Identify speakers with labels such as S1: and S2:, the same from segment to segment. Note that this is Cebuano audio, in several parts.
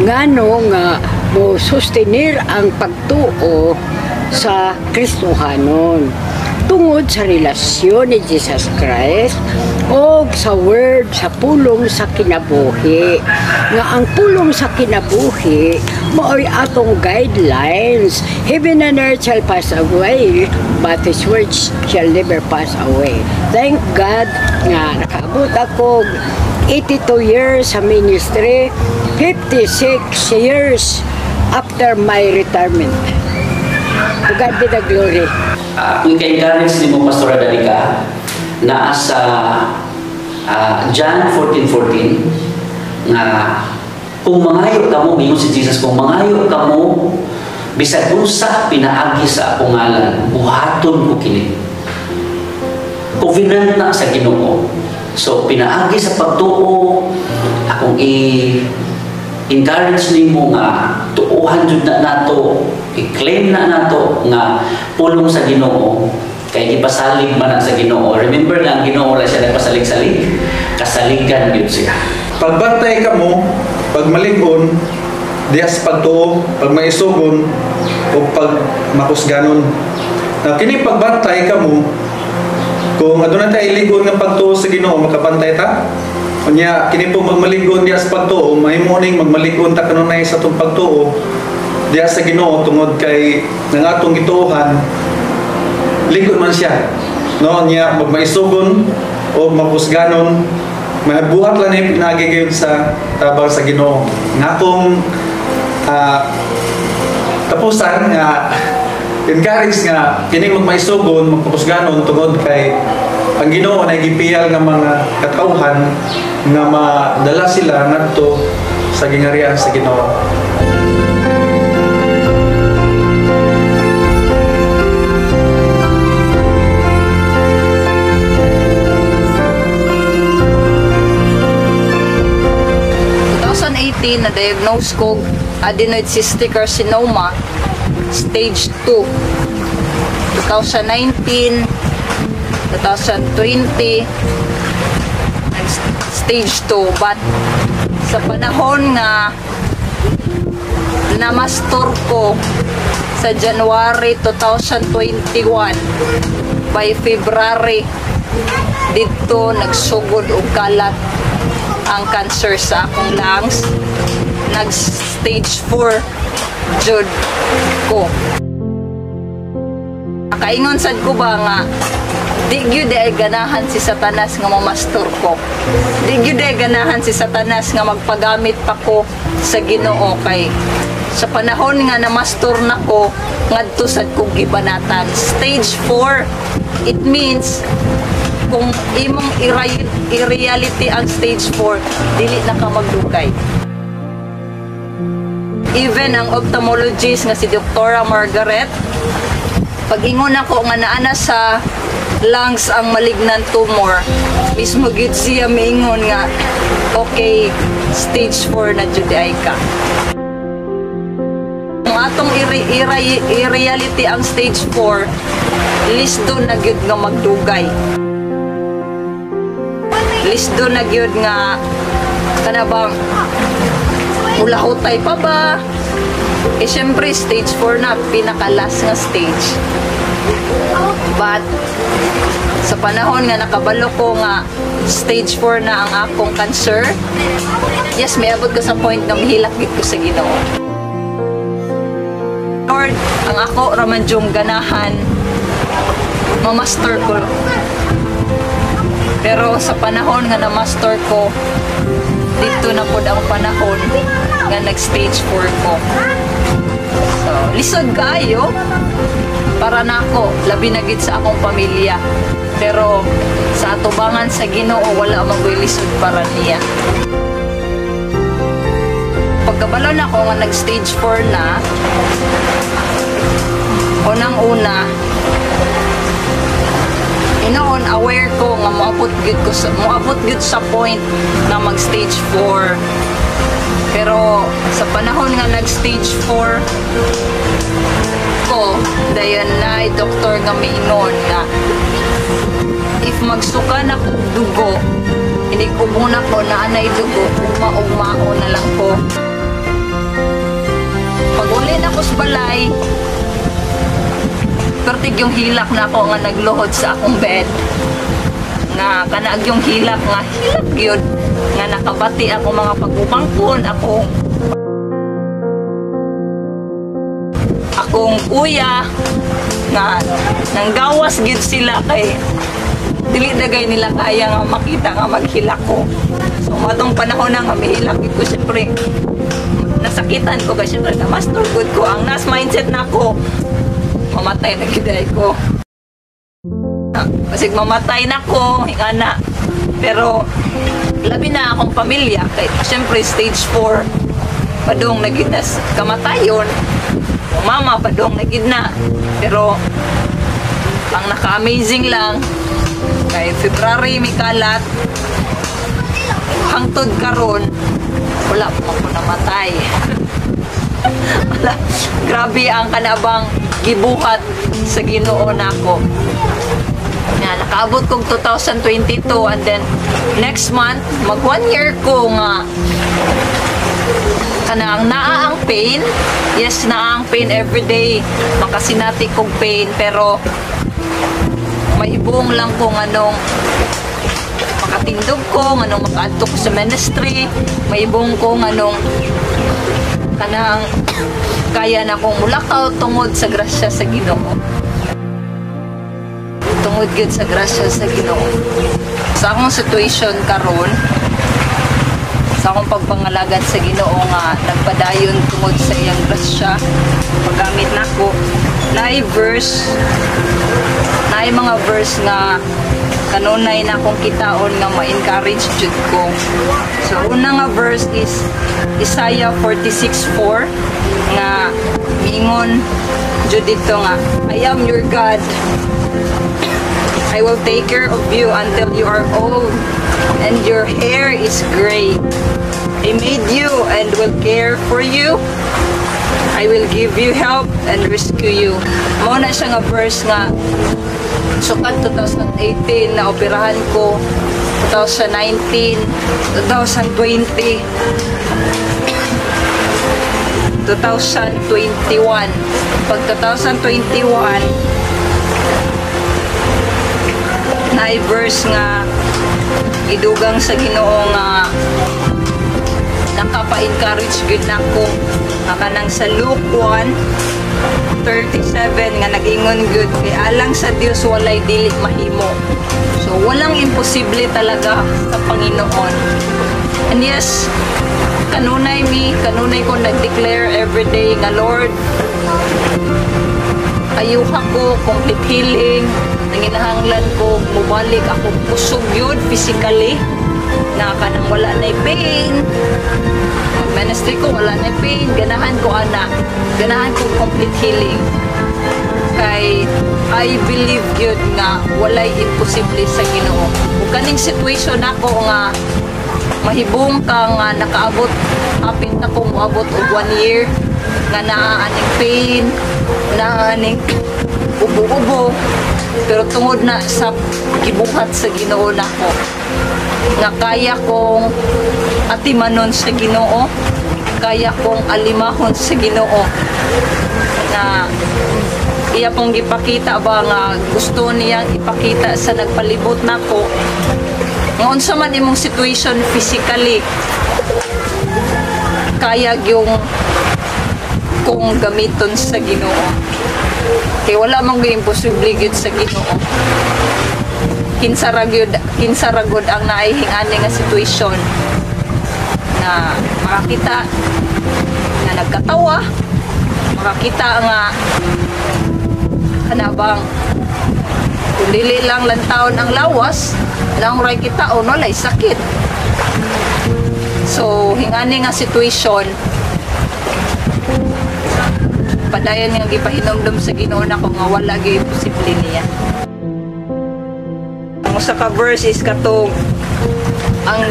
S1: Ngano nga mo sustenir ang pagtuo sa Kristohanon tungod sa relasyon ni Jesus Christ o sa word, sa pulong sa kinabuhi. Nga ang pulong sa kinabuhi mao'y atong guidelines. Heaven and earth shall pass away, but His words shall never pass away. Thank God nga nakaabot ako 82 years sa ministry, 56 years after my retirement. To God be the glory.
S2: Kung ika-encourage nimo, Pastora Danica, naa sa John 14:14 nga kung mangayo kamo, miingon si Jesus, kung mangayo kamo bisag unsa pinaagi sa akong ngalan, buhaton ko kini. Covenant na sa Ginoo. So pinaagi sa pagtuo, akong i-encourage nimo nga tuohan jud na nato, i-claim na nato nga pulong sa Ginoo kay gipasalig man na sa Ginoo. Remember nga ang Ginoo wala siya nagpasalig-salig, kasaligan gyud siya.
S3: Pagbantay kamo, pagmalig-on, diya sa pagtuo, pag maisugon, o pag makusganon. Na kini pagbantay kamo, kung aduna tay ligon nga pagtuo sa Ginoo, makabantay ta. Unya kini po magmalig-on diya sa pagtuo, mahimo ning magmalig-on ta kanunay sa atong pagtuo diya sa Ginoo tungod kay nang atong gituohan ligon man siya. No, nya magmaisugon o makusganon, mabuhat lang ni pinaagi gyud sa tabang sa Ginoo. Nga akong tapusan nga encourage nga kining magmaisugon, magpakusganon tungod kay ang Ginoo na gipiyal nga mga katawhan nga madala sila ngadto sa gingarian sa Ginoo.
S4: Na-diagnose ko adenoid cystic carcinoma stage 2. 2019, 2020, stage 2. But sa panahon nga namastor ko sa January 2021, by February didto nagsugod og kalat ang cancer sa akong lungs. Nag stage 4 jud ko. Kaingon sad ko ba nga di gyud ay ganahan si Satanas nga mamastor ko. Di gyud ay ganahan si Satanas nga magpagamit pa ko sa Ginoo kay sa panahon nga namastor nako ngadto sad ko gibanatan. Stage 4, it means kung imong i-reality ang stage 4, dili na ka magdugay. Even ang ophthalmologist nga si Dr. Margaret, pag-ingon ako nga naa na sa lungs ang malignant tumor, mismo gyud siya miingon nga okay, stage 4 na jud ay ka. Kung atong i-reality ang stage 4, lisdo na gyud nga magdugay. Lisdo na gyud nga kana bang mulahutay pa ba? Syempre stage 4 na, pinaka-last nga stage. But sa panahon nga nakabalo ko nga stage 4 na ang akong cancer, yes, may abot ko sa point nga mihilak gid ko sa Ginoo. Lord, ang ako raman jung ganahan mamaster ko. Pero sa panahon nga na-master ko, dito na pod ang panahon nga nag-stage 4 ko. So, lisod kaayo para nako, labi na gid sa akong pamilya. Pero sa atubangan sa Ginoo, wala man ko'y lisod para niya. Pagkabalo na ako nga nag-stage 4 na, unang-una, inoon aware ko nga moabot gyud sa point na mag-stage 4. Pero sa panahon nga nag-stage 4 ko, dayon na doktor nga miingon nga if magsuka na kog dugo, inig-ubo na ko, naa nay dugo, ugma-ugmao na lang ko. Pag uli na ko sa balay, pertig yung hilak na ako nga nagluhod sa akong bed. Nga kanag yung hilak nga hilak gyud nga nakabati ako mga pagumangkon, akong kuya nga nanggawas gyud sila kay dili dagay nila kaya nga makita nga maghilak ko. So matong panahon na nga mihilak gyud ko, syempre nasakitan ko kay syempre na master good ko ang nas mindset nako, mamatay na gyud ay ko. Basig mamatay na ko, ingana. Pero labi na akong pamilya kay syempre stage 4 padung na gyud na kamatayon. Mama padung na gyud na. Pero ang naka-amazing lang kay February mi kalat hangtod karon wala pa ako namatay. Wala. Grabe ang kanabang gibuhat sa Ginoo nako. Nga nakaabot kog 2022 and then next month mag 1 year ko nga kanang naa ang pain. Yes, naa ang pain everyday. Makasinati kog pain, pero mahibong lang ko nganong makatindog ko, nganong makaadto ko sa ministry, mahibong ko nganong kanang kaya na akong mulakaw tungod sa grasya sa Ginoo. Tungod gyud sa grasya sa Ginoo. Sa akong situation karon, sa akong pagpangalagad sa Ginoo nga nagpadayon tungod sa iyang grasya, paggamit nako, naay verse, naay mga verse nga kanunay na akong kitaon nga ma-encourage jud ko. So una nga verse is Isaiah 46:4 nga miingon jud dito nga, "I am your God. I will take care of you until you are old and your hair is gray. I made you and will care for you. I will give you help and rescue you." Mao na siya nga verse nga sukad 2018 na operahan ko, 2019, 2020, 2021. Pag 2021, na verse nga idugang sa Ginoo nga nakapa-encourage gyud nako nga kanang sa Luke 1:37 nga nagingon gyud kay alang sa Dios walay dili mahimo. So walang imposible talaga sa Panginoon. And yes, kanunay mi, kanunay ko nag-declare everyday nga, "Lord, ayuha ko, complete healing. Nanginahanglan ko mubalik ako kusog yun physically na kanang wala na pain. Ministry ko wala na pain. Ganahan ko ana, ganahan ko complete healing." Kay I believe gyud nga walay imposible sa Ginoo. Ug kaning situation nako nga mahibong ka nga nakaabot, hapit na ko moabot og 1 year nga naa aning pain, naa aning ubo-ubo, pero tungod na sa gibuhat sa Ginoo nako nga kaya kong atimanon sa Ginoo, kaya kong alimahon sa Ginoo na iya pong gipakita ba nga gusto niyang ipakita sa nagpalibot nako nga unsa man imong situation physically, kaya yung kung gamiton sa Ginoo kay wala man gyud imposible gyud sa Ginoo. Kinsa ra gyud ang naay hingani nga situation na makakita nga nagkatawa, makakita nga kanabang kung dili lang lantawon ang lawas lang ray kita o walay sakit. So hingani nga situation, padayon nga gipahinomdom sa Ginoo nako nga wala gyud imposible niya. Ang usa ka verse is katong ang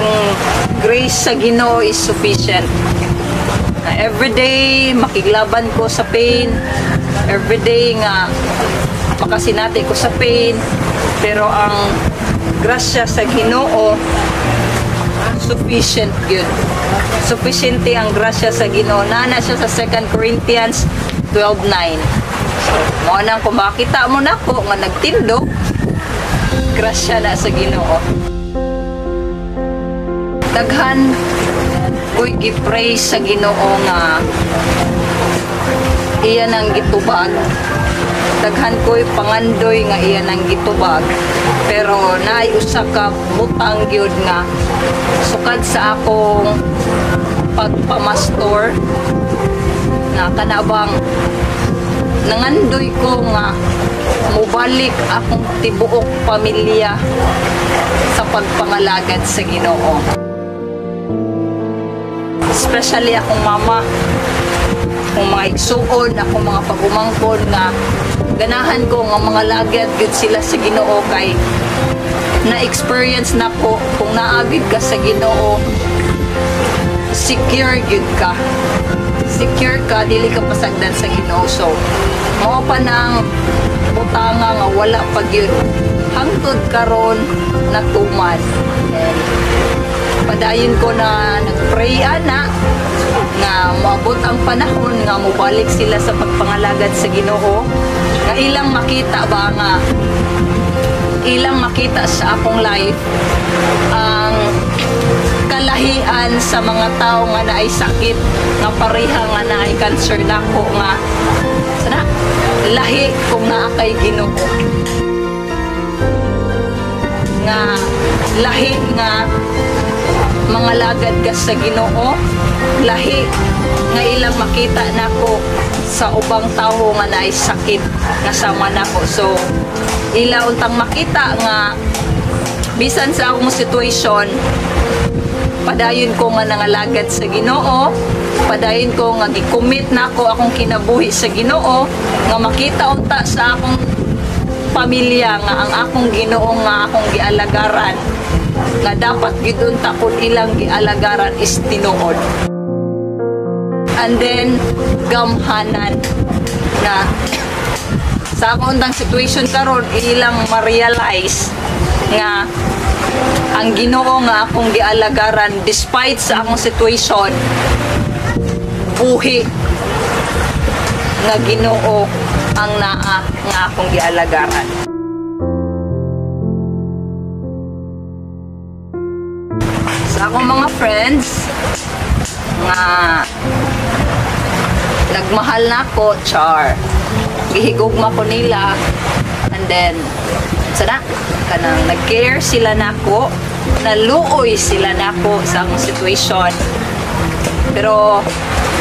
S4: grace sa Ginoo is sufficient. Na everyday makiglaban ko sa pain, everyday nga makasinati ko sa pain, pero ang grasya sa Ginoo Sufficient gyud. Sufficiente ang grasya sa Ginoo. Naa na siya sa 2 Corinthians 12:9. So, mao nang kung makita mo nako nga nagtindog, grasya na sa Ginoo. Daghan ko'y gi-pray sa Ginoo nga iya nang gitubag. Daghan ko'y pangandoy nga iya nang gitubag. Pero naay usa ka butang gyud nga sukad sa akong pagpamastor nga kana bang nangandoy ko nga mobalik akong tibuok pamilya sa pagpangalagad sa Ginoo. Especially akong mama, akong mga igsuon, akong mga pag-umangkon nga ganahan ko nga mga lagad gyud sila sa Ginoo kay na-experience na ko kung naa gyud ka sa Ginoo, secure gyud ka. Secure ka, dili ka pasagdan sa Ginoo. So, mao pa nang butanga nga wala pa gyud hangtod karon natuman. And padayon ko na nagpray ana nga moabot ang panahon nga mobalik sila sa pagpangalagad sa Ginoo, nga ilang makita ba nga ilang makita sa akong life ang kalahian sa mga tao nga naay sakit nga pareha nga naay cancer nako, nga sana lahi kung naa kay Ginoo, nga lahi nga mga lagad ka sa Ginoo, lahi nga ilang makita nako sa ubang tawo nga naay sakit nga sama nako. So ila untang makita nga bisan sa akong situation, padayon ko nga nangalagad sa Ginoo, padayon ko nga gi-commit nako akong kinabuhi sa Ginoo, nga makita unta sa akong pamilya nga ang akong Ginoo nga akong gialagaran, nga dapat gyud unta kun ilang gialagaran is tinuod. And then gamhanan na sa akong untang situation karon, ilang ma-realize nga ang Ginoo nga akong gialagaran despite sa akong situation, buhi nga Ginoo ang naa nga akong gialagaran. Sa akong mga friends nga nagmahal na ako, char, gihigugma ko nila, and then sana kanang nag-care sila nako, naluoy sila nako sa akong situation. Pero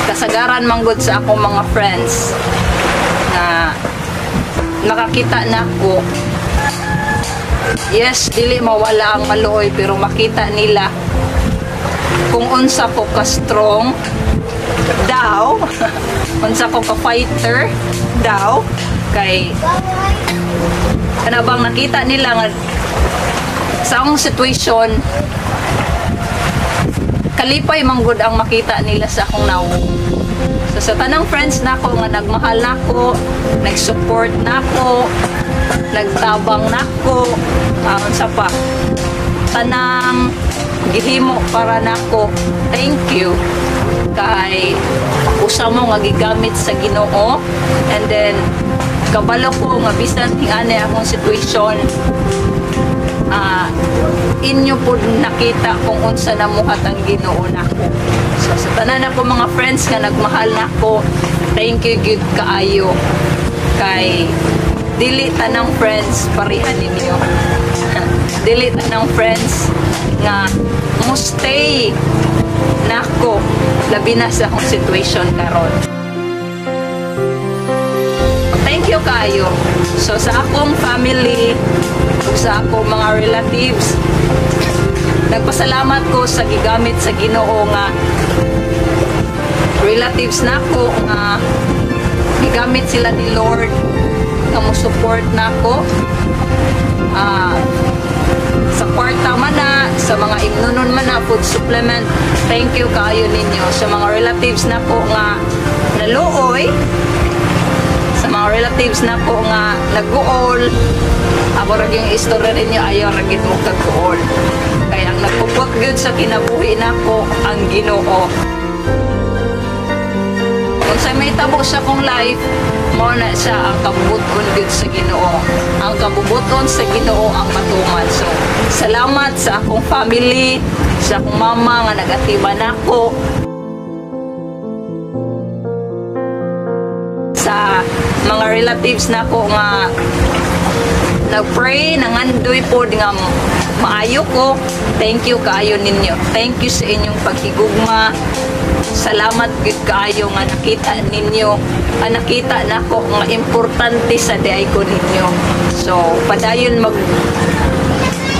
S4: kasagaran manggod sa akong mga friends na nakakita nako, yes, dili mawala ang maluoy, pero makita nila kung unsa ko ka strong daw, unsa ko ka fighter daw, kay kana bang nakita nila nga sa akong situation, kalipay manggod ang makita nila sa akong nawong. So sa tanang friends nako nga nagmahal nako, nag-support nako, nagtabang nako, unsa pa, tanang gihimo para nako, thank you kay usa mo nga gigamit sa Ginoo. And then kabalo ko nga bisan tingani akong situation, inyo po nakita kung unsa namuhat ang Ginoo nako. So sa tanan ako mga friends nga nagmahal nako, thank you gyud kaayo kay dili tanang friends pareha ninyo. Dili tanang friends nga mo stay nako labi na sa akong situation karon. Thank you kaayo. So sa akong family ug sa akong mga relatives, nagpasalamat ko sa gigamit sa Ginoo nga relatives nako nga gigamit sila ni Lord nga mo support nako, sa kwarta man na, sa mga imnonon man na, food supplement. Thank you kaayo ninyo. Sa mga relatives nako nga naluoy, sa mga relatives nako nga naguol, ako ra gyud istorya ninyo, ayaw ra gyud mo kag-guol. Kay Kay ang nagpupot gyud sa kinabuhi nako ang Ginoo. Kung sa may tabo sa akong life, mao na siya ang kabubuton gyud sa Ginoo. Ang kabubuton sa Ginoo ang matuman. So, salamat sa akong family, sa akong mama nga nag-atiman nako, sa mga relatives nako nga nag-pray, nangandoy pod nga maayo ko. Thank you kaayo ninyo. Thank you sa inyong paghigugma. Salamat gyud kaayo nga nakita ninyo, nakita nako nga importante sa diay ko ninyo. So, padayon mag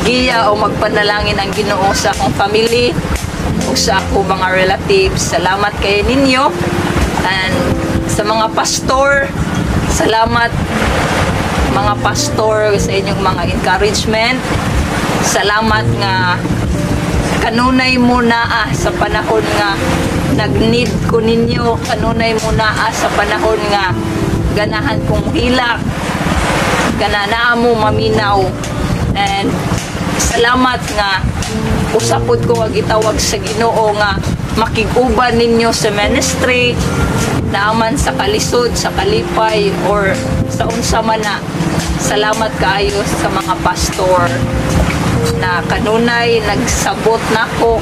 S4: giya o magpanalangin ang Ginoo sa akong family o sa akong mga relatives. Salamat kayo ninyo. And sa mga pastor, salamat mga pastor sa inyong mga encouragement. Salamat nga kanunay mo naa sa panahon nga nag-need ko ninyo, kanunay mo naa sa panahon nga ganahan kong hilak, gananaa mo maminaw. And salamat nga usapod ko nga gitawag sa Ginoo nga makig-uban ninyo sa ministry, naaman sa kalisod, sa kalipay, or sa unsa man na. Salamat kaayo sa mga pastor na kanunay nagsabot nako,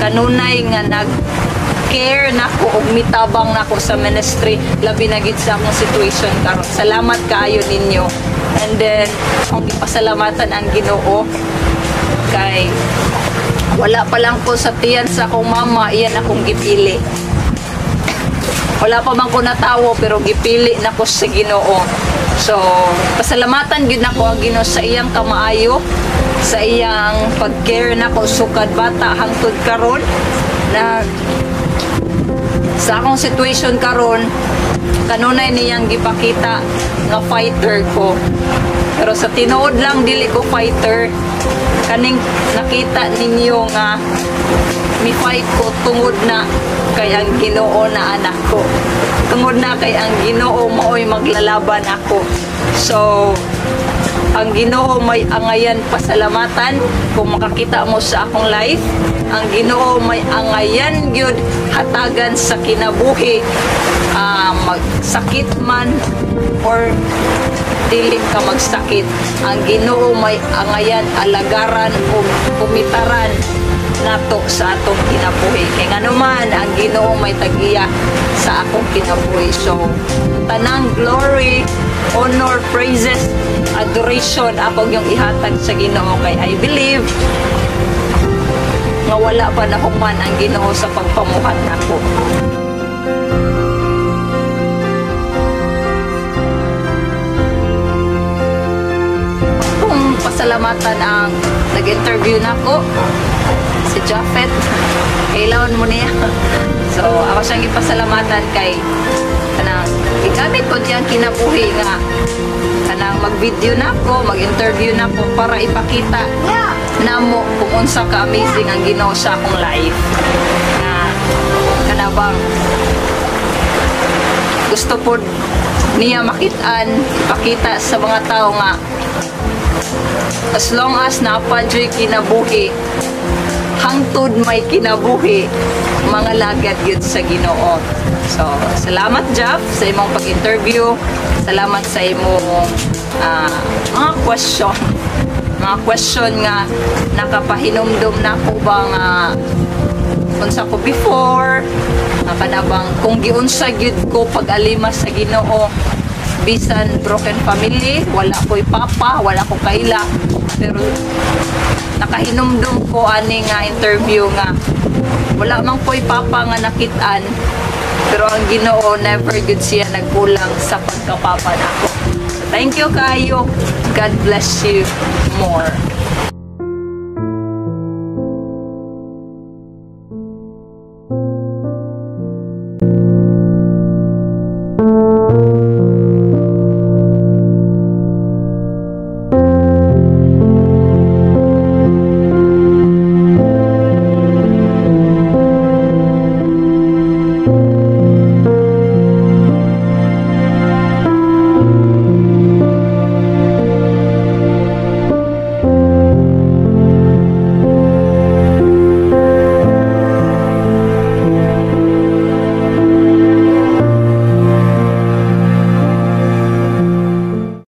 S4: kanunay nga nag-care nako ug mitabang nako sa ministry, labi na gid sa akong situation karon. Salamat kaayo ninyo. And then akong gipasalamatan ang Ginoo kay wala pa lang ko sa tiyan sa akong mama, iyan akong gipili. Wala pa man ko natawo pero gipili nako sa Ginoo. So, pasalamatan gyud nako ang Ginoo sa iyang kamaayo, sa iyang pag-care nako sukad bata hangtod karon na sa akong situation karon, kanunay niyang gipakita nga fighter ko. Pero sa tinuod lang dili ko fighter. Kaning nakita ninyo nga mi-fight ko tungod na kay ang Ginoo na anak ko. Tungod na kay ang Ginoo maoy maglalaban ako. So, ang Ginoo may angayan pasalamatan kung makakita mo sa akong life. Ang Ginoo may angayan gyud hatagan sa kinabuhi. Magsakit man or dili ka magsakit, ang Ginoo may angayan alagaran o pumitaran nato sa atong kinabuhi. Kay nganuman ang Ginoo may tag-iya sa akong kinabuhi. So, tanang glory, honor, praises, adoration ako yung ihatag sa Ginoo kay I believe nga wala pa nahuman ang Ginoo sa pagpamuhat nako. Kung pasalamatan ang nag-interview nako si Japhet, kailangan mo niya. So, ako siyang ipasalamatan kay kanang gigamit ko niyang kinabuhi nga kanang mag-video na ako, mag-interview na ako para ipakita namo kung unsa ka amazing ang Ginoo sa akong life. Na kanabang gusto po niya makitaan, ipakita sa mga tao nga as long as napadyo'y kinabuhi, hangtod may kinabuhi, mga lagad yun sa Ginoo. So, salamat Jeff sa imong pag-interview. Salamat sa imong mga question. Mga question nga nakapahinumdum na ko ba nga unsa ko before, kanabang kung giunsa gyud ko pag-alima sa Ginoo, bisan broken family, wala ko'y papa, wala ko kaila, pero nakahinumdum ko ani nga interview nga wala man ko'y papa nga nakit-an, pero ang Ginoo never gud siya nagkulang sa pagkapapa nako. So, thank you kayo. God bless you more.